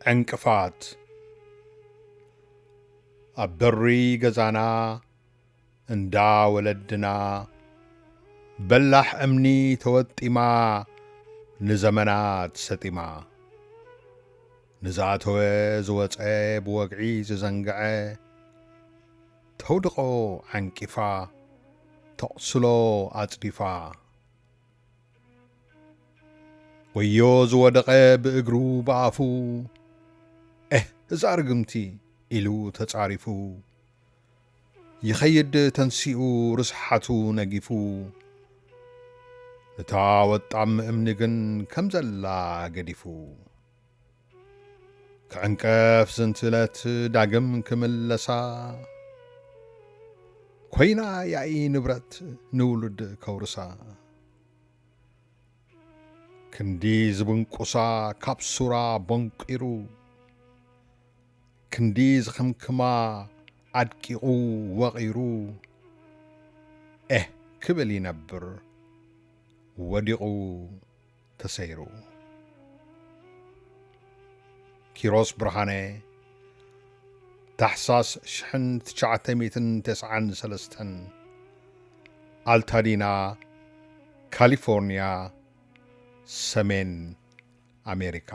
ዕንቅፋት። ኣብ በሪ ገዛና እንዳ ወለድና በላሕ እምኒ ተወጢማ ንዘመናት ሰጢማ። ንዝኣተወ ዝወፀ ብወግዒ ዝዘንግዐ ተውድቖ ዓንቂፋ ተቕስሎ ኣፅዲፋ። ወዮ ዝወደቐ ብእግሩ ብኣፉ ኤህ እዛ ርግምቲ ኢሉ ተጻሪፉ። ይኸይድ ተንሲኡ ርስሓቱ ነጊፉ። ነታ ወጣም እምኒ ግን ከም ዘላ ገዲፉ። ክዕንቀፍ ዝንትለት ዳግም ክምለሳ ኮይና ያኢ ንብረት ንውሉድ ከውርሳ። ክንዲ ዝብንቁሳ ካብ ሱራ ቦንቂሩ ክንዲ ዝኽምክማ ኣድቂቑ ወቒሩ ኤህ ክብል ይነብር ወዲቑ ተሰይሩ። ኪሮስ ብርሃነ፣ ታሕሳስ ሽሕን ትሽዓተ ሚእትን ተስዓን ሰለስተን፣ ኣልታዲና፣ ካሊፎርኒያ፣ ሰሜን ኣሜሪካ።